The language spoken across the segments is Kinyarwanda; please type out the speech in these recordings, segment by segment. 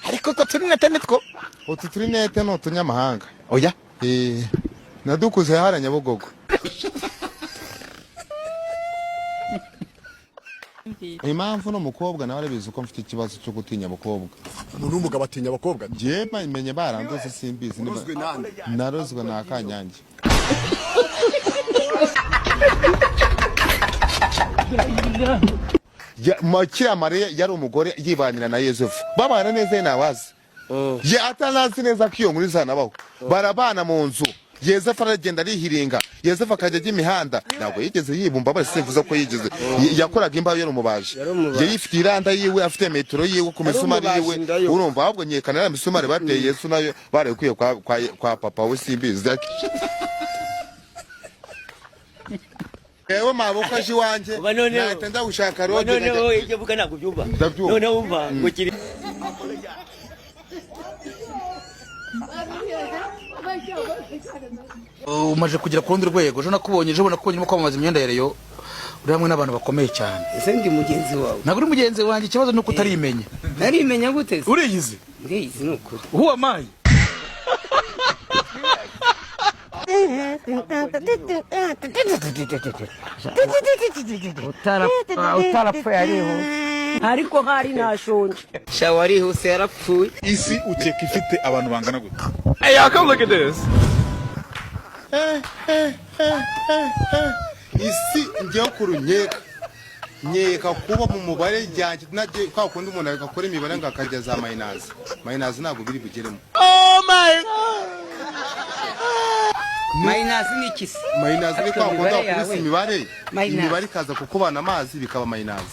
Ariko utwo turinete ni two? Utu turinete ni utunyamahanga. Oya. Eh, nadukuze hara Nyabugogo. Impamvu n'umukobwa nawe arabizi ko mfite ikibazo cyo gutinya abakobwa. Umuntu w'umugabo atinya abakobwa? Njye menye barandoze, simbizi niba- Urozwe nande? Narozwe na Kanyange. Kiriya Mariya yari umugore yibanira na Yosefu, babana neza, ye ntabazi ye atanazi neza ko iyo nkuru izanabaho. Barabana mu nzu, Yosefu aragenda arihiringa, Yosefu akajya ajya imihanda. Ntabwo yigeze yibumba bose, simvuze ko yigeze. Yakoraga imbaho, yari umubaji. Yari yifitiye iranda yiwe, afite metero yiwe ku misumari umubaji, yiwe. ndayo. Urumva, ahubwo nyekana ya misumari bateye Yesu nayo barayikuye kwa papa we, simbizi. Ewe maboko aje iwanjye Uba noneho- nahita nza gushaka rodi. Noneho ibyo mvuga ntabwo ubyumva. Ndabyumva. Noneho wumva ngo kiri. Umaze kugera ku rundi rwego. Ejo nakubonye, ejo nakubonye urimo kwamamaza imyenda ya Rayon, uri hamwe n'abantu bakomeye cyane. Ese ndi mugenzi wawe? Ntabwo uri mugenzi wanjye, ikibazo ni uko utarimenya. Narimenya gute se? Uriyizi? Ndiyizi, ni ukuri. Who am I? Utarapfuye arihuse. Ariko hari nashonje. Sha, warihuse, yarapfuye. Isi ukeka ifite abantu bangana gute? Hey, y'all, come look at this. Isi ngewe kuru nkeka kuba mu mubare ryanjye nagiye kwa kundi umuntu agakora imibare ngo akajya za minus minus, ntabwo biri bugeremo. Minus ni iki se? Minus ni kwa kundi Imibare wakubise yawe. imibare, Minus. imibare ikaza kukubana amazi, bikaba minus.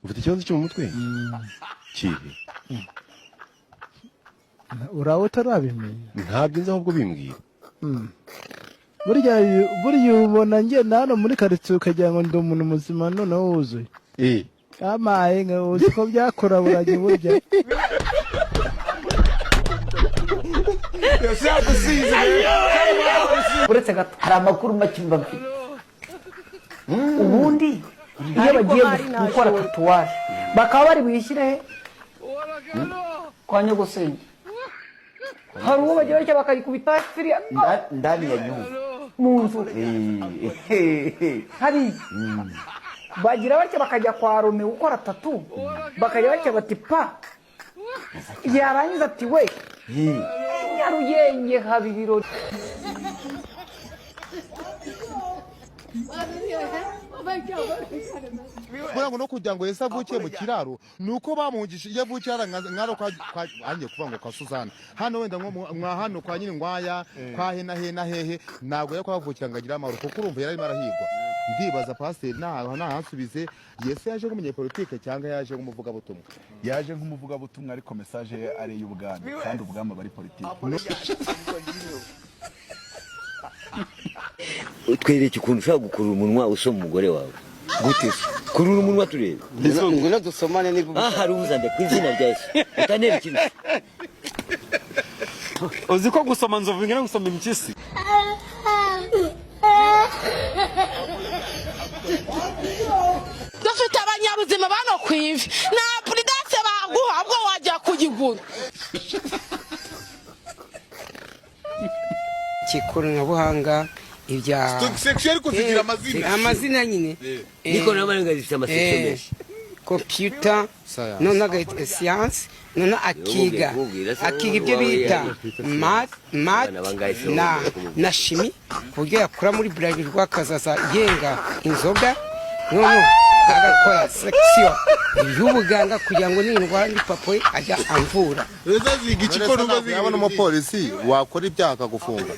Ufite ikibazo cyo mu mutwe kihe? Urawe utarabimenya? Ntabyo nzi, ahubwo bimbwira. Burya burya ubona ngenda hano muri karitsiye ukagira ngo ndi umuntu muzima, noneho wuzuye. Amaye nka uzi ko byakoraburanye burya. Uretse gato, hari amakuru make mba mfite. Ubundi iyo bagiye gukora tatouage bakaba bari buyishyire he? Kwa nyogosenge hari uwo bagira batya bakayikubita siriya Ndani ya nyumba. Mu nzu hariya bagira batya bakajya kwa Rome gukora tattoo, bakajya batya bati pa, yarangiza ati we Nyarugenge haba ibirori. Kugira ngo no kugira ngo Yesu avukiye mu kiraro ni uko bamuhungishije. Iyo avukiye hariya nkaro angiye kuvuga ngo kwa Suzana hano, wenda nko mwa hano kwa Nyirinkwaya, kwa he na he na hehe, ntabwo yari kuhavukira ngo agire amahoro, kuko urumva yari arimo arahigwa. Ndibaza pasiteri nahansubize: Yesu yaje nk'umunyepolitike cyangwa yaje nk'umuvugabutumwa? Yaje nk'umuvugabutumwa, ariko message ye ari iy'ubwami, kandi ubwami aba ari politiki. Twereke ukuntu ushobora gukurura umunwa usoma umugore wawe. Gute se? Kurura umunwa turebe. Ngwino dusomane niba Aha hari uzande ku izina rya Yesu utanera ikintu. Uzi ko gusoma nzovu bingana gusoma impyisi? Dufite abanyabuzima bano ku ivi, nta puridanse baguha, ahubwo wajya kuyigura. Ikoranabuhanga ibya Section ariko zigira amazina. Amazina nyine. N'ikoranabuhanga rifite amasection menshi. Computer. Science. None agahita science, none akiga Kumubwira se akiga ibyo wawe bita yari- math Abana bangahe se na wongera kumubwira? Na chimie, ku buryo yakura muri Bralirwa akazaza yenga inzoga, none agakora section y'ubuganga kugira ngo nindwara ndi papa we ajya amvura. Reza ziga iki ko numva ziga? Yabona umupolisi wakora ibyaha akagufunga.